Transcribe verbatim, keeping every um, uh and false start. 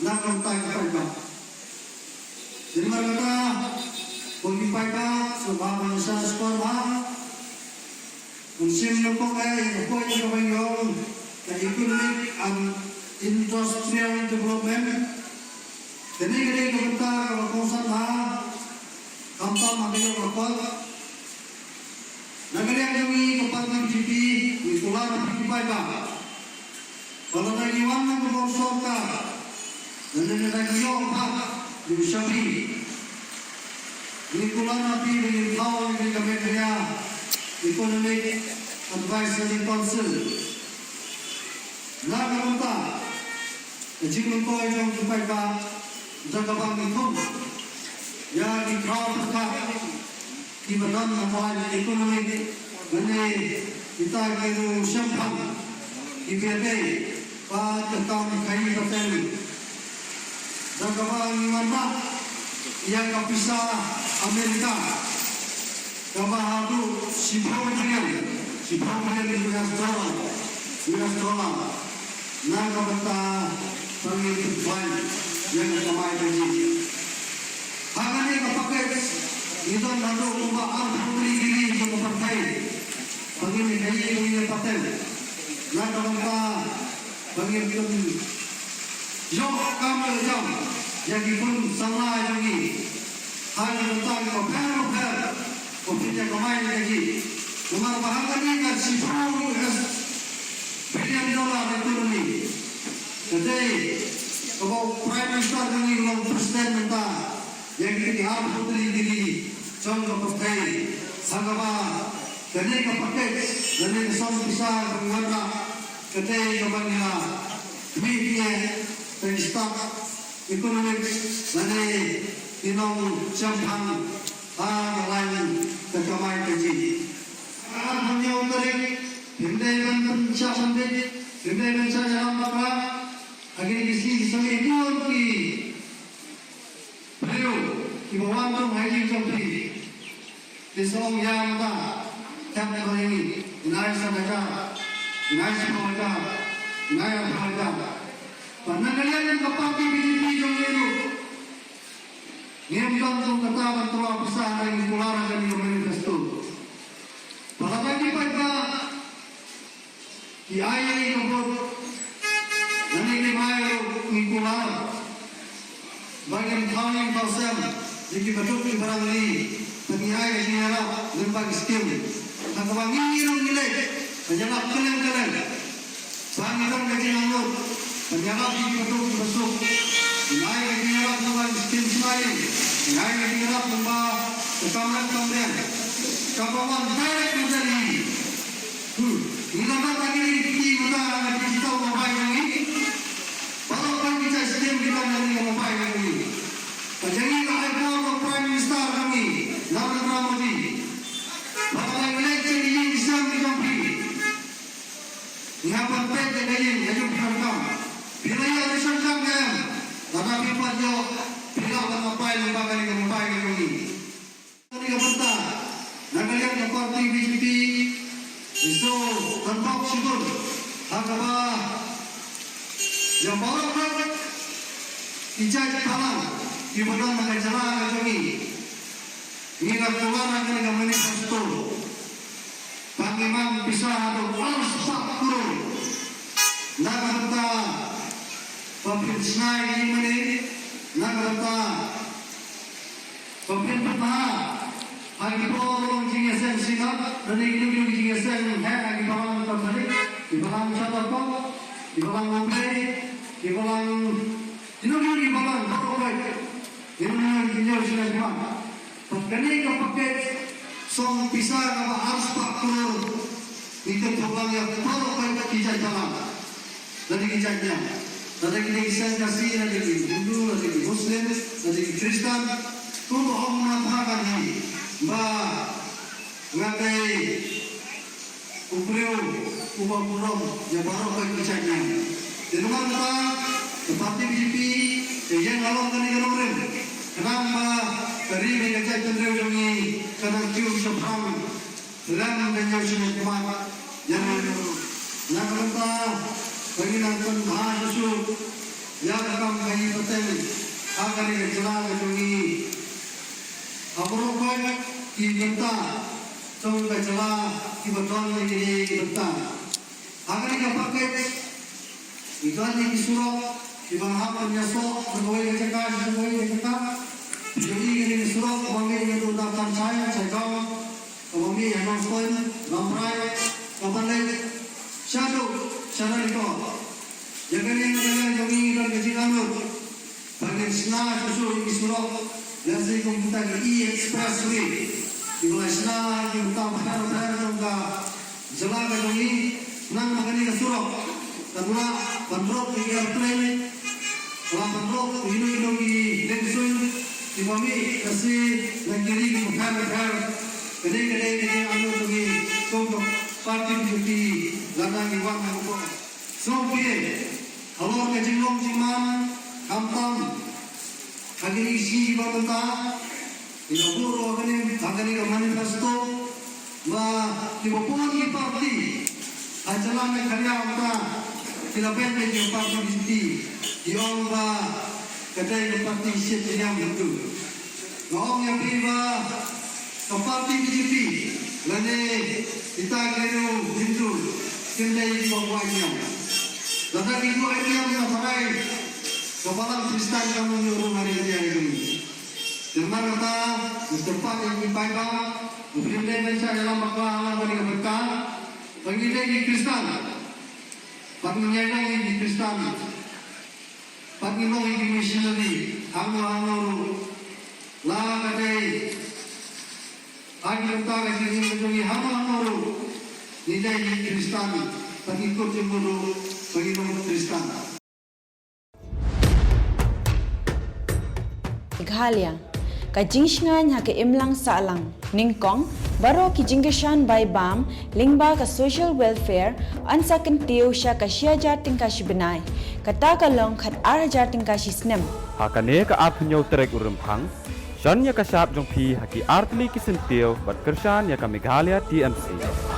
Na ka bynta ki paidbah. Te namar kata, ko ki paidbah, sngewbha ban ïa sngewsih bha. Ban shim lyngkot ïa ka point kaba ngi ong ka economic and industrial development. Kane ka dei ka bynta kaba kongsan bha. Khamtam ha ka ïoh ka kot. Na ka liang jong ngi ka party B J P ngi kular ïa phi ki paidbah ba lada ngi wan na ka bor sorkar, lada ngi ïoh pat ïa u shabi, ngi kular ïa phi ba ngin thaw ïa ka Meghalaya Economic Advisory Council. Na ka bynta ka jingmyntoi jong ki paidbah, da kaba ngi thung ïa ki khraw pyrkhat kiba don ha ka laiñ economic, lane kita ki riew shemphang kiba ïadei bad ka kam khaii pateng. Da kaba ngi wanrah ïa ka pisa America kaba haduh shiphew billion, shiphew billion U S dollar, U S dollar. Na ka bynta ba ngin pynbeit ïa ka kamai kajih. Ha kane ka package ngi don haduh kumba arphew tylli ki ri jong ka pyrthei ba ngin ïa khaii, ba ngin ïa patent. Na ka bynta ba ngin pynïoh kam ïoh jam ïa ki khun samla jong ngi ha ki bynta kiba pher bapher, ba phin ïa kamai kajih. Namar ba ha kane ka shiphew U S billion dollar economy, ka dei kaba u Prime Minister jong ngi u long president mynta ïa kita ki arphew tylli ki ri jong ka pyrthei. Ha kaba kane ka package lane ka song pisa kaba ngi wanrah ka dei kaba ngi la mih ïa ka start economic lane ki nongshemphang ha ka laiñ ka kamai kajih. Arphew hynñiew tarik, phim dei ban pynshah pynbit, phim dei ban shah ïalam bakla. Ha kine ki sngi ki sangeh bun ki briew kiba wan rung ha ïing jong phi. Ki sa ong ïa nga, thep noh ïa ngi, ngin ai san hajar, ngin ai shiphew hajar, ngin ai arphew hajar. Bad na ka liang ka party B J P jong ngi ruh ngim don tang kata ban tyrwa pisa, hynrei ngi kular ha kane ka manifesto ba lada ki paidbah ki ai ïa ngi ka vote, lane kim ai ruh ngi kular ba ngin thaw ïing thaw sem ïa kiba duk kiba rangli, ba ngi ai ka jingïarap lyngba ki skim. Ha kaba ngi, ngi ruh ngi leit ban ïarap kylleng kylleng ba ngi don ka jingangnud ban ïarap ïa kiba duk kiba suk. Ngi ai ka jingïarap lyngba ki skim symbai, ngi ai ka jingïarap lyngba ka kam rep kam riang kaba wan direct na Delhi. Hmm. Ngi la don ha kine ki kti mynta ha ka digital mobile jong ngi. Baroh kawei ki jait skim ki don ha kane ka mobile jong ngi. Ka jong ngi la ai bor ba u Prime Minister jong ngi, Narendra Modi, ba lada ngi leit sha ki ïing ki sem ki jong phi, ngi hap ban peit ïa ka ïing ka jong phi donkam. Phi la ïoh ration card ne em? Lada phim pat ïoh, phi lah ban apply lyngba kane ka mobile jong ngi. Kane ka bynta na ka liang ka party B J P ngi shu kynbok shibun ha kaba ïa baroh ki jait balang kiba don ha ka jylla ka jong ngi, ngi la kular ha kane ka manifesto ba ngin mang pisa haduh arspah klur na ka bynta ba phin shna ïa ki ïing mane, na ka bynta ba phin pynbha ha ki por long jingïaseng sngap, lane kino kino ki jingïaseng heh ha ki balang Katholik, ki balang Charter Court, ki balang Oblei, ki balang, kino kino ki balang baroh kawei. Kino kino ki jingïaseng sngap. Bad kane ka package song pisa kaba arspah klur ngi kynthoh lang ïa baroh kawei ki jait balang. Lada ki jait niam, lada ki dei ki seng Khasi, lada ki Hindu, lada ki Muslim, lada ki Khristan, kumba ong Mahatma Gandhi ba nga dei u briew uba burom ïa baroh kawei ki jait niam. Te namar kata ka party B J P ka ïeng halor kane ka nongrim khnang ba ka ri bad ka jaitbynriew jong ngi kan nang tip shaphrang. Khlem da ñiew shiliang khmat ïa ngi ruh. Na ka bynta ba ngin nang pynbha shuh shuh Ïa ka kam ka ïing pateng ha kane ka jylla ka jong ngi. Ha baroh kawei ki bynta jong ka jylla kiba don ha kine ki bynta. Ha kane ka package ngi don ïa ki surok kiba hap ban ïasoh na kawei ka jaka sha kawei ka jaka. Ngi don ïa kane ka surok kaba mih naduh Daptar Chai, Chaigaon, kaba mih ha Nongstoiñ, Rambrai, kaba leit shaduh sha Ranikor. Ïa kane ka liang jong ngi don ka jingangnud ba ngin shna shuh shuh ïa ki surok, lehse kum kita ki e-expressway kiba la shna ha ki bynta bapher bapher jong ka jylla ka jong ngi. Khnang ba kane ka surok kan lah ban rung ïa ki aeroplane, lah ban rung ïa kino kino ki liengsuiñ kiba mih lehse na ki ri kiba bapher bapher. Kane ka dei ka jingangnud jong ngi kum ka party B J P lada ngi wan hapoh sngewbha halor ka jinglong jingman, khamtam ha kine ki sngi kiba mynta. Ngi la buh ruh ha kane, ha kane ka manifesto ba kiba bun ki party ha jylla Meghalaya mynta ki la beh beit ïa ka party B J P, ki ong ba ka dei ka party shitrhem Hindu. Nga ong ïa phi ba ka party B J P lane kita ki riew Hindu kim dei kiba buaid niam. Lada ki buaid niam na tharai ka balang Khristan kam ïoh rung ha ri India ri jong ngi. Te namar kata, nga kyrpad ïa ki paidbah, ba phin dei ban shah ïalam bakla ha kane ka bynta, ba ngi dei ki Khristan, ba ngin ïai long ïa ki Khristan. Bad ngi long ïa ki missionary hangno hangno ruh. La ka dei ha ki bynta ka jingim ka jong ngi hangno hangno ruh, ngi dei ki Khristan. Bad ngi kut jingmut ruh ba ngi long Khristan. Meghalaya, ka jingshngaiñ ha ka imlang sahlang. Nyngkong, baroh ki jingkyrshan bai bam lyngba ka social welfare yn sa kyntiew sha ka shi hajar tyngka shi bnai. Kata ka long khat ar hajar tyngka shi snem. Ha kane ka arphew hynñiew tarik u Rymphang, shon ïa ka shap jong phi ha ki artylli ki syntiew ban kyrshan ïa ka Meghalaya T M C.